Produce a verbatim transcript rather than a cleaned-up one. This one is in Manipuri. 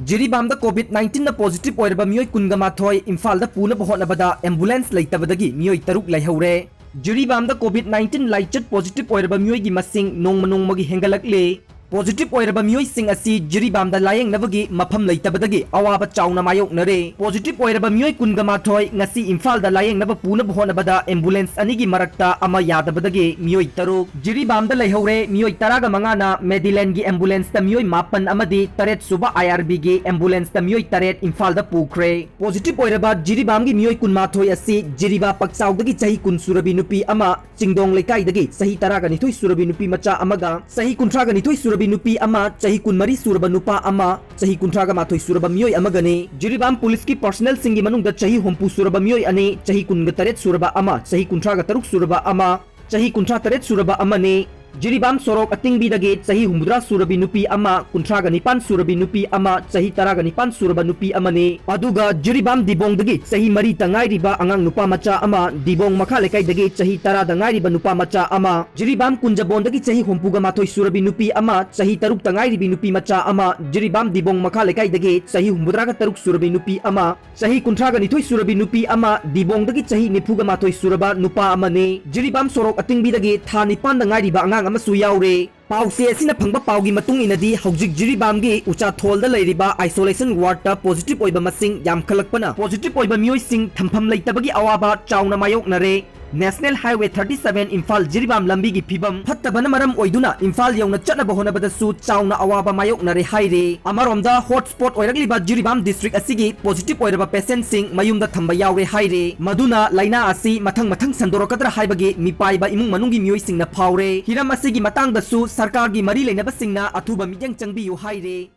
ꯖꯤꯔꯤꯕꯥꯝꯗ COVID nineteen ꯅ positive ꯑꯣꯏꯔꯕ ꯃꯤꯑꯣꯏ ꯀꯨꯟꯒ ꯃꯥꯊꯣꯏ ꯏꯝꯐꯥꯜꯗ ꯄꯨꯅꯕ ꯍꯣꯠꯅꯕꯗ ambulance ꯂꯩꯇꯕꯗꯒꯤ ꯃꯤꯑꯣꯏ ꯇꯔꯨꯛ ꯂꯩꯍꯧꯔꯦ꯫ ꯖꯤꯔꯤꯕꯥꯝꯗ COVID nineteen ꯂꯥꯏꯆꯠ positive ꯑꯣꯏꯔꯕ ꯃꯤꯑꯣꯏꯒꯤ ꯃꯁꯤꯡ ꯅꯣꯡꯃ ꯅꯣꯡꯃꯒꯤ ꯍꯦꯟꯒꯠꯂꯛꯂꯦ꯫ Positive ꯑꯣꯏꯔꯕ ꯃꯤꯑꯣꯏꯁꯤꯡ ꯑꯁꯤ ꯖꯤꯔꯤꯕꯥꯝꯗ ꯂꯥꯌꯦꯡꯅꯕꯒꯤ ꯃꯐꯝ ꯂꯩꯇꯕꯗꯒꯤ ꯑꯋꯥꯕ ꯆꯥꯎꯅ ꯃꯥꯌꯣꯛꯅꯔꯦ꯫ Positive ꯑꯣꯏꯔꯕ ꯃꯤꯑꯣꯏ ꯀꯨꯟꯒ ꯃꯥꯊꯣꯏ ꯉꯁꯤ ꯏꯝꯐꯥꯜꯗ ꯂꯥꯌꯦꯡꯅꯕ ꯄꯨꯅꯕ ꯍꯣꯠꯅꯕꯗ ambulance ꯑꯅꯤꯒꯤ ꯃꯔꯛꯇ ꯑꯃ ꯌꯥꯗꯕꯗꯒꯤ ꯃꯤꯑꯣꯏ ꯇꯔꯨꯛ꯫ ꯖꯤꯔꯤꯕꯥꯝꯗ ꯂꯩꯍꯧꯔꯦ ꯃꯤꯑꯣꯏ ꯇꯔꯥꯒ ꯃꯉꯥꯅ Medilaineꯒꯤ ambulanceꯇ ꯃꯤꯑꯣꯏ ꯃꯥꯄꯟ ꯑꯃꯗꯤ ꯇꯔꯦꯠ ꯁꯨꯕ IRBꯒꯤ ambulanceꯇ ꯃꯤꯑꯣꯏ ꯇꯔꯦꯠ ꯏꯝꯐꯥꯜꯗ ꯄꯨꯈ꯭ꯔꯦ꯫ Positive ꯑꯣꯏꯔꯕ ꯖꯤꯔꯤꯕꯥꯝꯒꯤ ꯃꯤꯑꯣꯏ ꯀꯨꯟꯃꯥꯊꯣꯏ ꯑꯁꯤ ꯖꯤꯔꯤꯕꯥꯝ ꯄꯛꯆꯥꯎꯗꯒꯤ ꯆꯍꯤ ꯀꯨꯟ ꯁꯨꯔꯕꯤ ꯅꯨꯄꯤ ꯑꯃ, ꯆꯤꯡꯗꯣꯡ ꯂꯩꯀꯥꯏꯗꯒꯤ ꯆꯍꯤ ꯇꯔꯥꯒ ꯅꯤꯊꯣꯏ ꯁꯨꯔꯕꯤ ꯅꯨꯄꯤ ꯃꯆꯥ ꯑꯃꯒ, ꯆꯍꯤ ꯀꯨꯟꯊ꯭ꯔꯥꯒ ꯅꯤꯊꯣꯏ ꯁꯨꯔꯕꯤ ꯅꯨꯄꯤ ꯑꯃ, ꯆꯍꯤ ꯀꯨꯟꯃꯔꯤ ꯁꯨꯔꯕ ꯅꯨꯄꯥ ꯑꯃ, ꯆꯍꯤ ꯀꯨꯟꯊ꯭꯭ꯔꯥꯒ ꯃꯥꯊꯣꯏ ꯁꯨꯔꯕ ꯃꯤꯑꯣꯏ ꯑꯃꯒꯅꯤ꯫ ꯖꯤꯔꯤꯕꯥꯝ ꯄꯨꯂꯤꯁꯀꯤ personnelꯁꯤꯡꯒꯤ ꯃꯅꯨꯡꯗ ꯆꯍꯤ ꯍꯨꯝꯐꯨ ꯁꯨꯔꯕ ꯃꯤꯑꯣꯏ ꯑꯅꯤ, ꯆꯍꯤ ꯀꯨꯟꯒ ꯇꯔꯦꯠ ꯁꯨꯔꯕ ꯑꯃ, ꯆꯍꯤ ꯀꯨꯟꯊ꯭ꯔꯥꯒ ꯇꯔꯨꯛ ꯁꯨꯔꯕ ꯑꯃ, ꯆꯍꯤ ꯀꯨꯟꯊ꯭ꯔꯥ ꯇꯔꯦꯠ ꯁꯨꯔꯕ ꯑꯃꯅꯤ꯫ ꯖꯤꯔꯤꯕꯥꯝ ꯁꯣꯔꯣꯛ ꯑꯇꯤꯡꯕꯤꯗꯒꯤ ꯆꯍꯤ ꯍꯨꯝꯐꯨꯇꯔꯥ ꯁꯨꯔꯕꯤ ꯅꯨꯄꯤ ꯑꯃ, ꯀꯨꯟꯊ꯭ꯔꯥꯒ ꯅꯤꯄꯥꯟ ꯁꯨꯔꯕꯤ ꯅꯨꯄꯤ ꯑꯃ, ꯆꯍꯤ ꯇꯔꯥꯒ ꯅꯤꯄꯥꯟ ꯁꯨꯔꯕ ꯅꯨꯄꯤ ꯑꯃꯅꯤ꯫ ꯑꯗꯨꯒ ꯖꯤꯔꯤꯕꯥꯝ ꯗꯤꯕꯣꯡꯗꯒꯤ ꯆꯍꯤ ꯃꯔꯤꯇ ꯉꯥꯏꯔꯤꯕ ꯑꯉꯥꯡ ꯅꯨꯄꯥ ꯃꯆꯥ ꯑꯃ, ꯗꯤꯕꯣꯡ ꯃꯈꯥ ꯂꯩꯀꯥꯏꯗꯒꯤ ꯆꯍꯤ ꯇꯔꯥꯗ ꯉꯥꯏꯔꯤꯕ ꯅꯨꯄꯥ ꯃꯆꯥ ꯑꯃ, ꯖꯤꯔꯤꯕꯥꯝ ꯀꯨꯟꯖꯕꯣꯟꯗꯒꯤ ꯆꯍꯤ ꯍꯨꯝꯐꯨꯒ ꯃꯥꯊꯣꯏ ꯁꯨꯔꯕꯤ ꯅꯨꯄꯤ ꯑꯃ, ꯆꯍꯤ ꯇꯔꯨꯛꯇ ꯉꯥꯏꯔꯤꯕꯤ ꯅꯨꯄꯤ ꯃꯆꯥ ꯑꯃ, ꯖꯤꯔꯤꯕꯥꯝ ꯗꯤꯕꯣꯡ ꯃꯈꯥ ꯂꯩꯀꯥꯏꯗꯒꯤ ꯆꯍꯤ ꯍꯨꯝꯐꯨꯇꯔꯥꯒ ꯇꯔꯨꯛ ꯁꯨꯔꯕꯤ ꯅꯨꯄꯤ ꯑꯃ, ꯆꯍꯤ ꯀꯨꯟꯊ꯭ꯔꯥꯒ ꯅꯤꯊꯣꯏ ꯁꯨꯔꯕꯤ ꯅꯨꯄꯤ ꯑꯃ, ꯗꯤꯕꯣꯡꯗꯒꯤ ꯆꯍꯤ ꯅꯤꯐꯨꯒ ꯃꯥꯊꯣꯏ ꯁꯨꯔꯕ ꯅꯨꯄꯥ ꯑꯃꯅꯤ꯫ ꯖꯤꯔꯤꯕꯥꯝ ꯁꯣꯔꯣꯛ ꯑꯇꯤꯡꯕꯤꯗꯒꯤ ꯊꯥ ꯅꯤꯄꯥꯟꯗ ꯉꯥꯏꯔꯤꯕ ꯑꯉꯥꯡ ꯑꯃꯁꯨ ꯌꯥꯎꯔꯦ꯫ ꯄꯥꯎꯆꯦ ꯑꯁꯤꯅ ꯐꯪꯕ ꯄꯥꯎꯒꯤ ꯃꯇꯨꯡ ꯏꯟꯅꯗꯤ, ꯍꯧꯖꯤꯛ ꯖꯤꯔꯤꯕꯥꯝꯒꯤ ꯎꯆꯥꯊꯣꯜꯗ ꯂꯩꯔꯤꯕ isolation wardꯇ positive ꯑꯣꯏꯕ ꯃꯁꯤꯡ ꯌꯥꯝꯈꯠꯂꯛꯄꯅ positive ꯑꯣꯏꯕ ꯃꯤꯑꯣꯏꯁꯤꯡ ꯊꯝꯐꯝ ꯂꯩꯇꯕꯒꯤ ꯑꯋꯥꯕ ꯆꯥꯎꯅ ꯃꯥꯌꯣꯛꯅꯔꯦ꯫ National Highway thirty seven Imphal Jiribam ꯂꯝꯕꯤꯒꯤ ꯐꯤꯕꯝ ꯐꯠꯇꯕꯅ ꯃꯔꯝ ꯑꯣꯏꯗꯨꯅ ꯏꯝꯐꯥꯜ ꯌꯧꯅ ꯆꯠꯅꯕ ꯍꯣꯠꯅꯕꯗꯁꯨ ꯆꯥꯎꯅ ꯑꯋꯥꯕ ꯃꯥꯌꯣꯛꯅꯔꯦ ꯍꯥꯏꯔꯦ꯫ ꯑꯃꯔꯣꯝꯗ, hotspot ꯑꯣꯏꯔꯛꯂꯤꯕ ꯖꯤꯔꯤꯕꯥꯝ district ꯑꯁꯤꯒꯤ positive ꯑꯣꯏꯔꯕ patientꯁꯤꯡ ꯃꯌꯨꯝꯗ ꯊꯝꯕ ꯌꯥꯎꯔꯦ ꯍꯥꯏꯔꯦ꯫ ꯃꯗꯨꯅ ꯂꯥꯏꯅꯥ ꯑꯁꯤ ꯃꯊꯪ ꯃꯊꯪ ꯁꯟꯗꯣꯔꯛꯀꯗ꯭ꯔꯥ ꯍꯥꯏꯕꯒꯤ ꯃꯤꯄꯥꯏꯕ ꯏꯃꯨꯡ ꯃꯅꯨꯡꯒꯤ ꯃꯤꯑꯣꯏꯁꯤꯡꯅ ꯐꯥꯎꯔꯦ꯫ ꯍꯤꯔꯝ ꯑꯁꯤꯒꯤ ꯃꯇꯥꯡꯗꯁꯨ ꯁꯔꯀꯥꯔꯒꯤ ꯃꯔꯤ ꯂꯩꯅꯕꯁꯤꯡꯅ ꯑꯊꯨꯕ ꯃꯤꯠꯌꯦꯡ ꯆꯪꯕꯤꯌꯨ ꯍꯥꯏꯔꯦ꯫